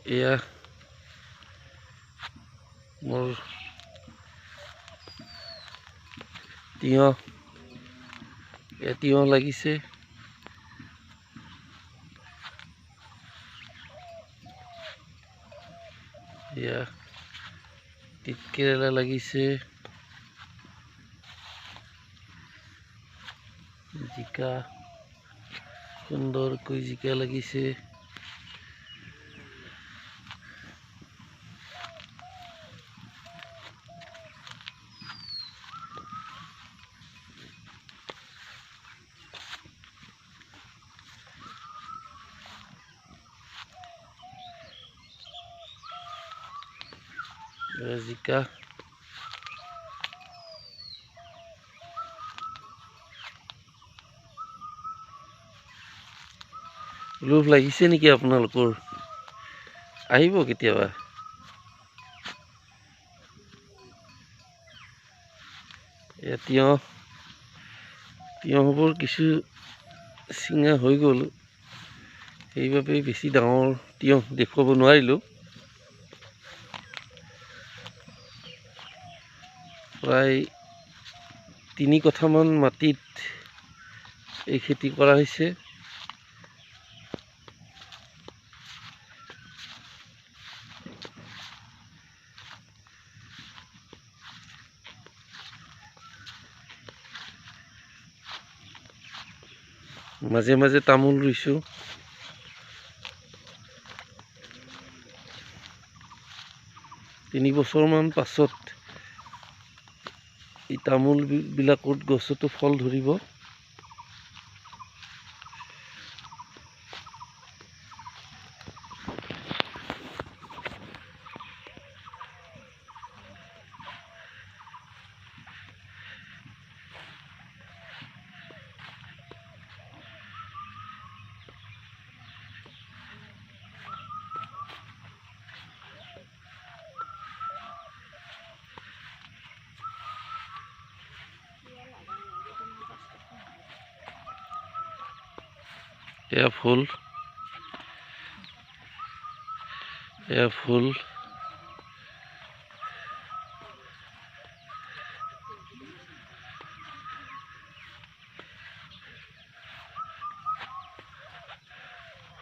এয়া মোৰ তিয়ঁহ, এয়া তিয়ঁহ লাগিছে। এয়া তিতকেৰেলা লাগিছে, জিকা সুন্দৰকৈ জিকা লাগিছে। জিকা লোভ লাগিছে নেকি আপোনালোকৰ? আহিব কেতিয়াবা। এয়া তিয়ঁহ, তিয়ঁহবোৰ কিছু চিঙা হৈ গ'ল, সেইবাবে বেছি ডাঙৰ তিয়ঁহ দেখুৱাব নোৱাৰিলোঁ। প্ৰায় 3 কঠামান মাটিত এই খেতি কৰা হৈছে। মাজে মাজে তামোল ৰুইছোঁ। তিনি বছৰমান পাছত এই তামোলবিলাকত গছতো ফল ধৰিব। এয়া ফুল, এয়া ফুল।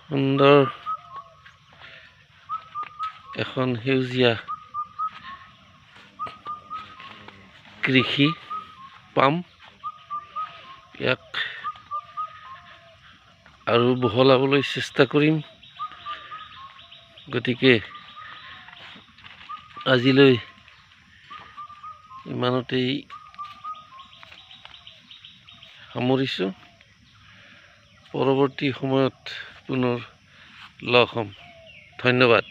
সুন্দৰ এখন সেউজীয়া কৃষি পাম। ইয়াক আৰু বহলাবলৈ চেষ্টা কৰিম। গতিকে আজিলৈ ইমানতেই সামৰিছোঁ। পৰৱৰ্তী সময়ত পুনৰ লগ হ'ম। ধন্যবাদ।